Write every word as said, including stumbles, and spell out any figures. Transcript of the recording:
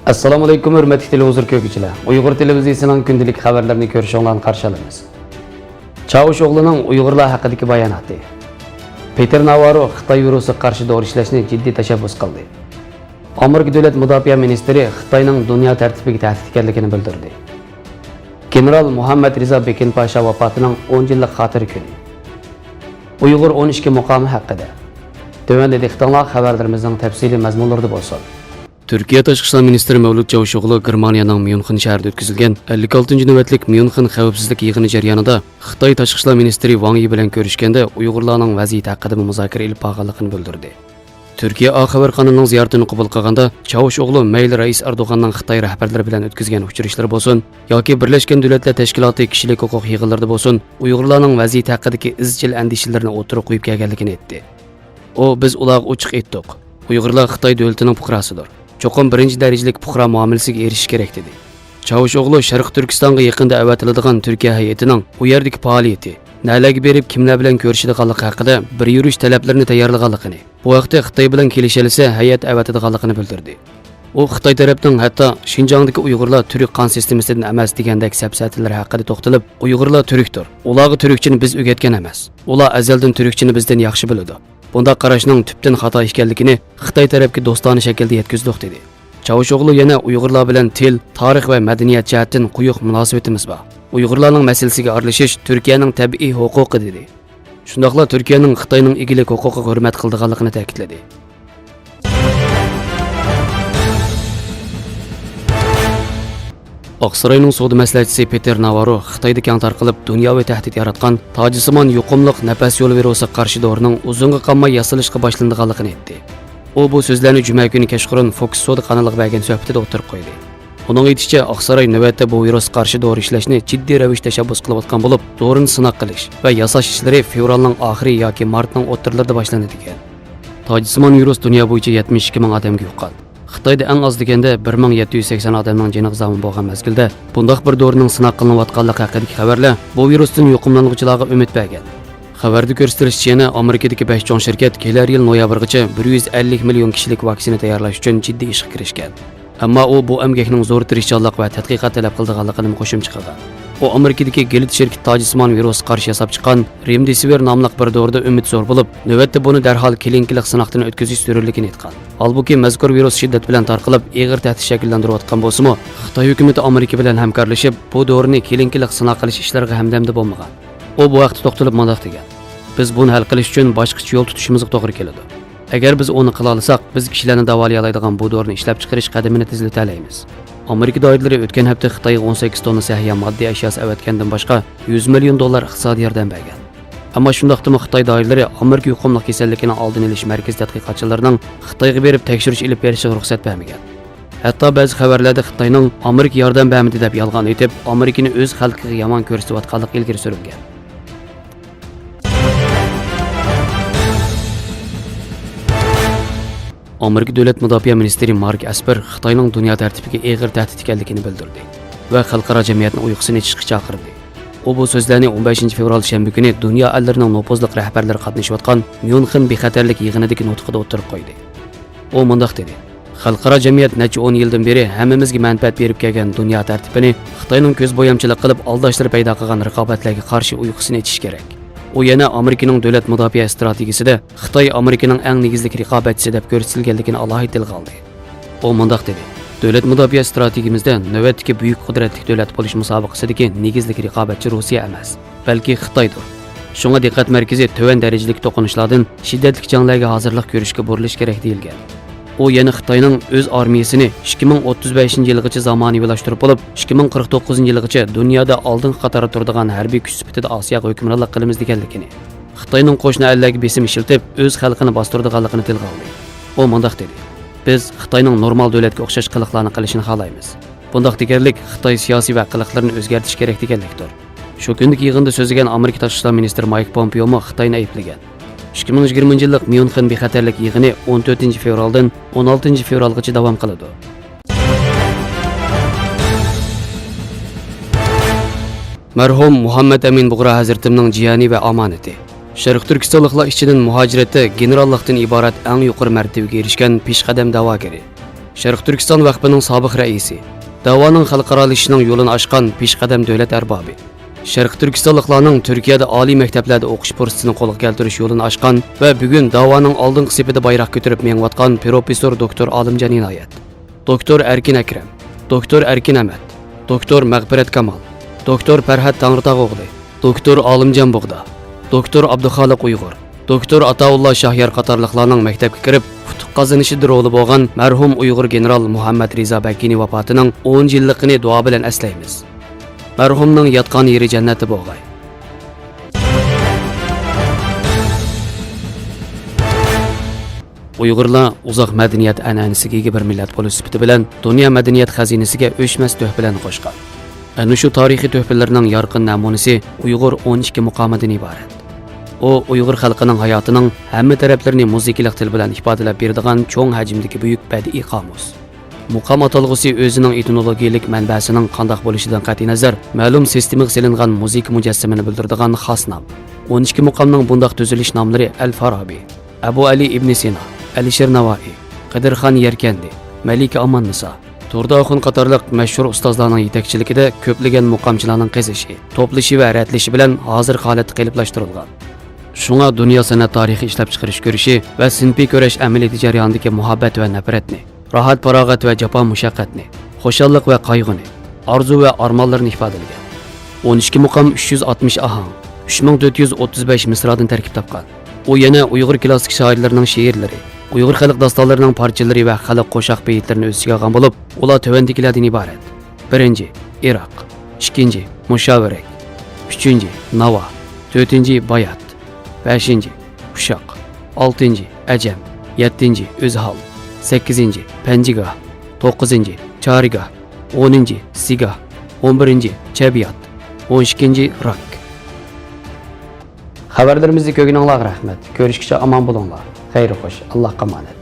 ئەسسالامۇئەلەيكۇم، ھۆرمەتلىك تېلېۋىزور كۆرگۈچىلەر. ئۇيغۇر تېلېۋىزىيىسىنىڭ كۈندىلىك خەۋەرلىرىنى كۆرۈشۈڭلارنى قارشى ئالىمىز. چاۋۇش ئوغلۇنىڭ ئۇيغۇرلار ھەققىدىكى باياناتى. پېتېر ناۋارو خىتاي ۋىرۇسىغا قارشى دورا ئىشلەشنى جىددىي تەشەببۇس قىلدى. ئامېرىكا دۆلەت مۇداپىئە مىنىستىرى خىتاينىڭ دۇنيا تەرتىپىگە تەھدىت ئىكەنلىكىنى بىلدۈردى. گېنېرال مۇھەممەد رىزا بېكىن پاشا ۋاپاتىنىڭ ئون يىللىق خاتىرە كۈنى. ئۇيغۇر ئون ئىككى مۇقامى ھەققىدە. تۆۋەندە دىققىتىڭلار خەۋەرلىرىمىزنىڭ تەپسىلىي مەزمۇنلىرىدا بولسۇن. تۈركىيە تاشقى ئىشلار مىنىستىرى مەۋلۇت چاۋۇشئوغلۇ گېرمانىيەنىڭ ميۇنخېن شەھىرىدە ئۆتكۈزۈلگەن ئەللىك ئالتىنچى نۆۋەتلىك ميۇنخېن خەۋپسىزلىك يىغىنى جەريانىدا خىتاي تاشقى ئىشلار مىنىستىرى ۋاڭ يى بىلەن كۆرۈشكەندە، ئۇيغۇرلارنىڭ ۋەزىيىتى ھەققىدىمۇ مۇزاكىرە ئېلىپ بارغانلىقىنى بىلدۈردى. تۈركىيە ئا خەۋەر قانىلىنىڭ زىيارىتىنى قوبۇل قىلغاندا، چاۋۇشئوغلۇ مەيلى رەئىس ئەردوغاننىڭ خىتاي رەھبەرلىرى بىلەن ئۆتكۈزگەن ئۇچرىشىشلىرى بولسۇن ياكى بىرلەشكەن دۆلەتلەر تەشكىلاتى كىشىلىك ھوقۇق يىغىنلىرىدا بولسۇن، ئۇيغۇرلارنىڭ ۋەزىيىتى ھەققىدىكى ئىزچىل ئەندىشىلىرىنى ئوتتۇرىغا قويۇپ كەلگەنلىكىنى ئېيتتى. ئۇ، بىز ئۇلارغا ئوچۇق ئېيتتۇق، ئۇيغۇرلار خىتاي دۆلىتىنىڭ پۇقراسىدۇر. چوقۇم بىرىنچى دەرىجىلىك پۇقرا مۇئامىلىسىگە ئېرىشىش كېرەك، دېدى. چاۋۇشئوغلۇ شەرقىي تۈركىستانغا يېقىندا ئەۋەتىلىدىغان تۈركىيە ھەيئىتىنىڭ ئۇ يەردىكى پائالىيىتى، نەلەرگە بېرىپ كىملەر بىلەن كۆرۈشىدىغانلىقى ھەققىدە بىر يۈرۈش تەلەپلىرىنى تەييارلىغانلىقىنى، بۇ ھەقتە خىتاي بىلەن كېلىشەلىسە ھەيئەت ئەۋەتىدىغانلىقىنى بىلدۈردى. ئۇ خىتاي تەرەپنىڭ ھەتتا شىنجاڭدىكى ئۇيغۇرلار تۈرك قان سىستېمىسىدىن ئەمەس دېگەندەك سەپسەتىلىرى ھەققىدە توختىلىپ، ئۇيغۇرلار تۈركتۇر، ئۇلارغا تۈركچىنى بىز ئۆگەتكەن ئەمەس، ئۇلار ئەزەلدىن تۈركچىنى بىزدىن ياخشى بىلىدۇ. بۇنداق قاراشنىڭ تۈپتىن خاتا ئىكەنلىكىنى خىتاي تەرەپكە دوستانە شەكىلدە يەتكۈزدۇق، دېدى. چاۋۇشئوغلۇ يەنە ئۇيغۇرلار بىلەن تىل، تارىخ ۋە مەدەنىيەت جەھەتتىن قويۇق مۇناسىۋىتىمىز بار. ئۇيغۇرلارنىڭ مەسىلىسىگە ئارىلىشىش تۈركىيەنىڭ تەبىئىي ھوقۇقى، دېدى. شۇنداقلا تۈركىيەنىڭ خىتاينىڭ ئىگىلىك ھوقۇقىغا ھۆرمەت قىلىدىغانلىقىنى تەكىتلىدى. ئاقساراينىڭ سودا مەسلىھەتچىسى پېتېر ناۋارو خىتايدا كەڭ تارقىلىپ، دۇنياۋى تەھدىت ياراتقان تاجسىمان يۇقۇملۇق نەپەس يولى ۋىرۇسىغا قارشى دورىنىڭ ئۇزۇنغا قالماي ياسىلىشقا باشلىنىدىغانلىقىنى ئېيتتى. ئۇ بۇ سۆزلەرنى جۈمە كۈنى كەچقۇرۇن فوكس سودا قانىلىغا بەرگەن سۆھبىتىدە ئوتتۇرىغا قويدى. ئۇنىڭ ئېيتىشىچە، ئاقساراي نۆۋەتتە بۇ ۋىرۇسقا قارشى دورا ئىشلەشنى جىددىي رەۋىشتە تەشەببۇس قىلىۋاتقان بولۇپ، دورىنى سىناق قىلىش ۋە ياساش ئىشلىرى فېۋرالنىڭ ئاخىرى ياكى مارتنىڭ ئوتتۇرىلىرىدا باشلىنىدىكەن. تاجسىمان ۋىرۇس دۇنيا بويىچە يەتمىش ئىككى مىڭ ئادەمگە يۇققان. خىتايدا ئەڭ ئاز دېگەندە بىر مىڭ يەتتە يۈز سەكسەن ئادەمنىڭ جېنىغا زامىن بولغان مەزگىلدە، بۇنداق بىر دورىنىڭ سىناق قىلىنىۋاتقانلىقى ھەققىدىكى خەۋەرلەر بۇ ۋىرۇستىن يۇقۇملانغۇچىلارغا ئۈمىد بەرگەن. خەۋەردە كۆرسىتىلىشىچە، يەنە ئامېرىكىدىكى بەش چوڭ شىركەت كېلەر يىل نويابىرغىچە بىر يۈز ئەللىك مىليون كىشىلىك ۋاكسىنا تەييارلاش ئۈچۈن جىددىي ئىشقا كىرىشكەن. ئەمما ئۇ بۇ ئەمگەكنىڭ زور تىرىشچانلىق ۋە تەتقىقات تەلەپ قىلىدىغانلىقىنىمۇ قوشۇمچە قىلغان. ئۇ ئامېرىكىدىكى گىلېد شىركىتى تاجسىمان ۋىرۇسقا قارشى ياساپ چىققان رېمدېسىۋىر ناملىق بىر دورىدا ئۈمىد زور بولۇپ، نۆۋەتتە بۇنى دەرھال كلىنىكىلىق سىناقتىن ئۆتكۈزۈش زۆرۈرلۈكىنى ئېيتقان. ھالبۇكى، مەزكۇر ۋىرۇس شىددەت بىلەن تارقىلىپ، ئېغىر تەھدىت شەكىللەندۈرۈۋاتقان بولسىمۇ، خىتاي ھۆكۈمىتى ئامېرىكا بىلەن ھەمكارلىشىپ، بۇ دورىنى كلىنىكىلىق سىناق قىلىش ئىشلىرىغا ھەمدەمدە بولمىغان. ئۇ بۇ ھەقتە توختىلىپ مۇنداق دېگەن: بىز بۇنى ھەل قىلىش ئۈچۈن باشقىچە يول تۇتۇشىمىزغا توغرا كېلىدۇ. ئەگەر بىز ئۇنى قىلالىساق، بىز كىشىلەرنى داۋالىيالايدىغان بۇ دورىنى ئىشلەپچىقىرىش قەدىمىنى تېزلىتەلەيمىز. ئامېرىكا دائىرىلىرى ئۆتكەن ھەپتە خىتايغا ئون سەككىز توننا سەھىيە ماددىي ئەشياسى ئەۋەتكەندىن باشقا، يۈز مىليون دوللار ئىقتىسادىي ياردەم بەرگەن. ئەمما شۇنداقتىمۇ خىتاي دائىرىلىرى ئامېرىكا يۇقۇملۇق كېسەللىكىنىڭ ئالدىنى ئېلىش مەركىزى تەتقىقاتچىلىرىنىڭ خىتايغا بېرىپ تەكشۈرۈش ئېلىپ بېرىشىغا رۇخسەت بەرمىگەن. ھەتتا بەزى خەۋەرلەردە خىتاينىڭ ئامېرىكا ياردەم بەرمىدى دەپ يالغان ئېيتىپ، ئامېرىكىنى ئۆز خەلقىگە يامان كۆرسىتىۋاتقانلىقى ئىلگىرى سۈرۈلگەن. ئامېرىكا دۆلەت مۇداپىئە مىنىستىرى مارك ئەسپەر خىتاينىڭ دۇنيا تەرتىپىگە ئېغىر تەھدىت ئىكەنلىكىنى بىلدۈردى ۋە خەلقئارا جەمئىيەتنى ئۇيقۇسىنى ئېچىشقا چاقىردى. ئۇ بۇ سۆزلەرنى ئون بەشىنچى فېۋرال شەنبە كۈنى دۇنيا ئەللىرىنىڭ نوپۇزلۇق رەھبەرلىرى قاتنىشىۋاتقان ميۇنخېن بىخەتەرلىك يىغىنىدىكى نۇتقىدا ئوتتۇرىغا قويدى. ئۇ مۇنداق دېدى: خەلقئارا جەمئىيەت نەچچە ئون يىلدىن بېرى ھەممىمىزگە مەنپەئەت بېرىپ كەلگەن دۇنيا تەرتىپىنى خىتاينىڭ كۆز بويامچىلىق قىلىپ ئالداشلىرى پەيدا قىلغان رىقابەتلەرگە قارشى ئۇيقۇسىنى ئېچىشى كېرەك. ئۇ يەنە ئامېرىكىنىڭ دۆلەت مۇداپىئە ئىستراتېگىيىسىدە خىتاي ئامېرىكىنىڭ ئەڭ نېگىزلىك رىقابەتچىسى دەپ كۆرسىتىلگەنلىكىنى ئالاھىدە تىلغا ئالدى. ئۇ مۇنداق دېدى: دۆلەت مۇداپىئە ئىستراتېگىيىمىزدە نۆۋەتتىكى بۈيۈك قۇدرەتلىك دۆلەت بولۇش مۇسابىقىسىدىكى نېگىزلىك رىقابەتچى روسىيە ئەمەس، بەلكى خىتايدۇر. شۇڭا دىققەت مەركىزى تۆۋەن دەرىجىلىك توقۇنۇشلاردىن، شىددەتلىك جەڭلەرگە ھازىرلىق كۆرۈشكە بۇرۇلۇشى كېرەك، دېيىلگەن. ئۇ يەنە خىتاينىڭ ئۆز ئارمىيىسىنى ئىككى مىڭ ئوتتۇز بەشىنچى يىلغىچە زامانىۋىلاشتۇرۇپ بولۇپ، ئىككى مىڭ قىرىق توققۇزىنچى يىلغىچە دۇنيادا ئالدىنقى قاتاردا تۇرىدىغان ھەربىي كۈچ سۈپىتىدە ئاسىياغا ھۆكۈمرانلىق قىلىمىز دېگەنلىكىنى، خىتاينىڭ قوشنا ئەللەرگە بېسىم ئىشلىتىپ، ئۆز خەلقىنى باستۇرىدىغانلىقىنى تىلغا ئالدى. ئۇ مۇنداق دېدى: بىز خىتاينىڭ نورمال دۆلەتكە ئوخشاش قىلىقلارنى قىلىشىنى خالايمىز. بۇنداق دېگەنلىك خىتاي سىياسىي ۋە قىلىقلىرىنى ئۆزگەرتىش كېرەك دېگەنلىكتۇر. شۇ كۈندىكى يىغىندا سۆزلىگەن ئامېرىكا تاشقى ئىشلار مىنىستىرى مايك پومپېئومۇ خىتاينى ئەيىبلىگەن. ئىككى مىڭ يىگىرمىنچى يىللىق ميۇنخېن بىخەتەرلىك يىغىنى ئون تۆتىنچى فېۋرالدىن ئون ئالتىنچى فېۋرالغىچە داۋام قىلىدۇ. مەرھۇم مۇھەممەد ئەمىن بۇغرا ھەزرىتىمنىڭ جىيەنى ۋە ئامانىتى، شەرقىي تۈركىستانلىقلار ئىچىدىن مۇھاجىرەتتە گېنېراللىقتىن ئىبارەت ئەڭ يۇقىرى مەرتىۋىگە ئېرىشكەن پېشقەدەم دەۋاگىرى، شەرقىي تۈركىستان ۋەقپىنىڭ سابىق رەئىسى، دەۋانىڭ خەلقئارالىشىشنىڭ يولىنى ئاچقان پېشقەدەم دۆلەت ئەربابى، شەرقىي تۈركىستانلىقلارنىڭ تۈركىيەدە ئالىي مەكتەپلەردە ئوقۇش پۇرسىتىنى قولغا كەلتۈرۈش يولىنى ئاچقان ۋە بۈگۈن دەۋانىڭ ئالدىنقى سېپىدە بايراق كۆتۈرۈپ مېڭىۋاتقان پروفېسسور دوكتور ئالىمجان ئىنايەت، دوكتور ئەركىن ئەكرەم، دوكتور ئەركىن ئەمەت، دوكتور مەغپىرەت كامال، دوكتور پەرھات تەڭرىتاغ ئوغلى، دوكتور ئالىمجان بۇغدا، دوكتور ئابدۇخالىق ئۇيغۇر، دوكتور ئاتاۋۇللا شاھيار قاتارلىقلارنىڭ مەكتەپكە كىرىپ ئۇتۇق قازىنىشىدا رولى بولغان مەرھۇم ئۇيغۇر گېنېرال مۇھەممەد رىزا بەكىنى ۋاپاتىنىڭ ئون يىللىقىنى دۇئا بىلەن ئەسلەيمىز. مەرھۇمنىڭ ياتقان يېرى جەننەتتە بولغاي. ئۇيغۇرلار ئۇزاق مەدەنىيەت ئەنئەنىسىگە ئىگە بىر مىللەت بولۇش سۈپىتى بىلەن دۇنيا مەدەنىيەت خەزىنىسىگە ئۆچمەس تۆھپىلەرنى قوشقان. ئەنە شۇ تارىخىي تۆھپىلىرىنىڭ يارقىن نەمۇنىسى ئۇيغۇر ئون ئىككى مۇقامىدىن ئىبارەت. ئۇ ئۇيغۇر خەلقىنىڭ ھاياتىنىڭ ھەممە تەرەپلىرىنى مۇزىكىلىق تىل بىلەن ئىپادىلەپ بېرىدىغان چوڭ ھەجىمدىكى بۈيۈك بەدىئىي قامۇس. مۇقام ئاتالغۇسى ئۆزىنىڭ ئېتىمولوگىيەلىك مەنبەسىنىڭ قانداق بولۇشىدىن قەتئىينەزەر، مەلۇم سىستېمىغا سېلىنغان مۇزىكا مۇجەسسىمىنى بىلدۈرىدىغان خاس نام. ئون ئىككى مۇقامنىڭ بۇنداق تۈزۈلۈش ناملىرى ئەل فارابى، ئەبۇ ئەلى ئىبنى سىنا، ئەلىشىر ناۋائى، قىدىرخان يەركەندى، مەلىكە ئاماننىسا، تۇردى ئاخۇن قاتارلىق مەشھۇر ئۇستازلارنىڭ يېتەكچىلىكىدە كۆپلىگەن مۇقامچىلارنىڭ قېزىشى، توپلىشى ۋە رەتلىشى بىلەن ھازىرقى ھالەتتە قېلىپلاشتۇرۇلغان. شۇڭا دۇنيا سەنئەت تارىخى ئىشلەپچىقىرىش كۈرىشى ۋە سىنىپىي كۈرەش ئەمەلىيىتى جەريانىدىكى مۇھەببەت ۋە نەپرەتنى، راھەت-پاراغەت ۋە جاپا-مۇشەققەتنى، خۇشاللىق ۋە قايغۇنى، ئارزۇ ۋە ئارمانلىرىنى ئىپادىلىگەن. ئون ئىككى مۇقام ئۈچ يۈز ئاتمىش ئاھاڭ، ئۈچ مىڭ تۆت يۈز ئوتتۇز بەش مىسرادىن تەركىب تاپقان. ئۇ يەنە ئۇيغۇر كلاسسىك شائىرلىرىنىڭ شېئىرلىرى، ئۇيغۇر خەلق داستانلىرىنىڭ پارچىلىرى ۋە خەلق قوشاق بېيىتلىرىنى ئۆز ئىچىگە ئالغان بولۇپ، ئۇلار تۆۋەندىكىلەردىن ئىبارەت. بىرىنچى، ئىراق. ئىككىنچى، مۇشاۋىرەك. ئۈچىنچى، ناۋا. تۆتىنچى، بايات. بەشىنچى، ئۇششاق. ئالتىنچى، ئەجەم. يەتتىنچى، ئۆزھال. سەككىزىنچى، پەنجىگاھ. توققۇزىنچى، چارىگاھ. ئونىنچى، سىگاھ. ئون بىرىنچى، چەببىيات. ئون ئىككىنچى، راك. خەۋەرلىرىمىزنى كۆرگىنىڭلارغا رەھمەت. كۆرۈشكىچە ئامان بولۇڭلار. خەير خوش. ئاللاھقا ئامانەت.